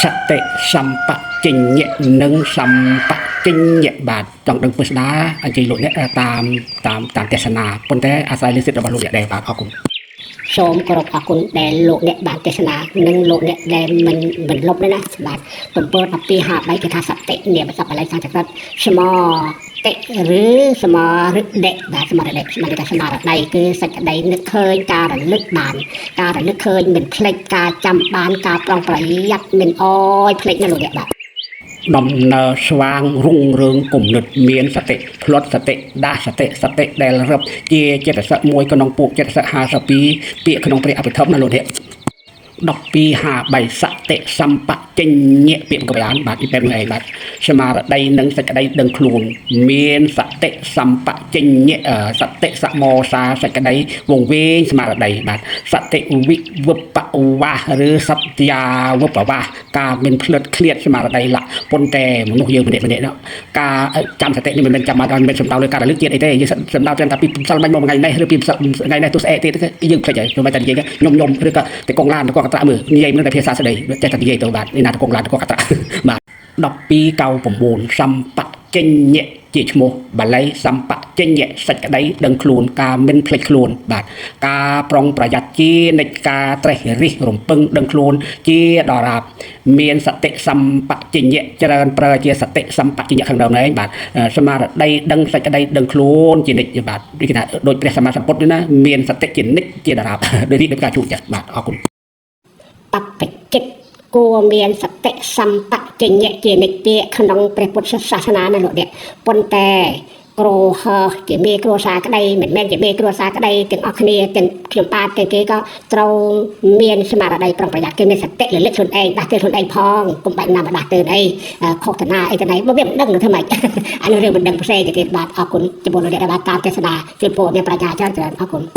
សតិសម្បជញ្ញៈនិងសម្បជញ្ញៈបាទចង់ដឹងពិស្ដាអញ្ជើញលោកអ្នកតាមតាមតាមទស្សនាប៉ុន្តែអាស្រ័យលើសិទ្ធិរបស់លោកអ្នកដែរបាទអរគុណ សូមគោរពអរគុណដែលលោកអ្នកបានទេសនានិងលោកអ្នកដែលមិនមិនលុបទេណាបាទទំព័រ1253គេថាសតិនាមសព្វបាលីសំស្ក្រឹតស្មតិឬស្មរឹដិបាទស្មរតិស្មរតិស្មារតីគឺសេចក្តីនឹកឃើញការរលឹកបានការរលឹកឃើញមិនភ្លេចការចាំបានការប្រុងប្រយ័ត្នមិនអោយភ្លេចណាលោកអ្នកបាទ ដំណើរស្វាងរុងរឿងគំនិតមានសតិផ្លត់សតិដាស់សតិសតិដែលរឹបជាចេតសិកមួយក្នុងពួកចេតសិក52ពាក្យក្នុងព្រះអភិធម្មណាលោកអ្នក1253សតិសម្បជញ្ញៈពាក្យកបលានបាទពីបែបនេះឯងបាទស្មារតីនិងសេចក្តីដឹងខ្លួនមានសតិសម្បជញ្ញៈសតិសមោសាសេចក្តីវង្វេងស្មារតីបាទសតិវិវបវាសឬសត្យាវបវាសការមានផ្លិតឃ្លាតស្មារតីលៈប៉ុន្តែមនុស្សយើងម្នាក់ម្នាក់នោះការចាំសតិនេះមិនមែនចាំបានដល់មិនសំដៅលើការរលឹកជាតិអីទេយើងសំដៅត្រឹមតែពីម្សិលមិញមកថ្ងៃនេះឬពីថ្ងៃនេះទោះស្អែកទៀតយើងភ្លេចហើយមិនតែនិយាយខ្ញុំខ្ញុំឬក៏តកងឡានតកងកត្រាមើលនិយាយមិនតែភាសាស្ដីចេះតែនិយាយទៅបាទនេះណាតកងឡានតកងកត្រាបាទ1299សម្បជញ្ញៈជាឈ្មោះបាលីសម្បជញ្ញៈសេចក្តីដឹងខ្លួនការមិនភ្លេចខ្លួនបាទការប្រុងប្រយ័ត្នជានិច្ចការត្រេះរិះរំពឹងដឹងខ្លួនជាដរាបមានសតិសម្បជញ្ញៈច្រើនប្រើជាសតិសម្បជញ្ញៈខាងដើមនេះឯងបាទស្មារតីដឹងសេចក្តីដឹងខ្លួនជានិច្ចបាទដូចគេថាដូចព្រះសម្មាសម្ពុទ្ធនេះណាមានសតិជានិច្ចជាដរាបដូចនេះដូចការជួបចាស់បាទអរគុណ បព្វជិតគួរមានសតិសម្បជញ្ញៈជានិច្ចពាក្យក្នុងព្រះពុទ្ធសាសនាណាលោកអ្នកប៉ុន្តែគ្រូហោះជាមេគ្រួសារក្តីមិនមែនជាមេគ្រួសារក្តីទាំងអស់គ្នាទាំងខ្ញុំបាទទាំងគេក៏ត្រូវមានស្មារតីប្រុងប្រយ័ត្នគេមានសតិរលឹកខ្លួនឯងដាស់តឿនខ្លួនឯងផងកុំបាច់ណាមកដាស់តឿនអីខុសតាណាអីតាណៃបើវាមិនដឹងនឹងធ្វើម៉េចអានោះរឿងមិនដឹងផ្សេងទៅទៀតបាទអរគុណចំពោះលោកអ្នកដែលបានតាមទេសនាជូនពរមានប្រាជ្ញាច្រើនច្រើនអរគុណ។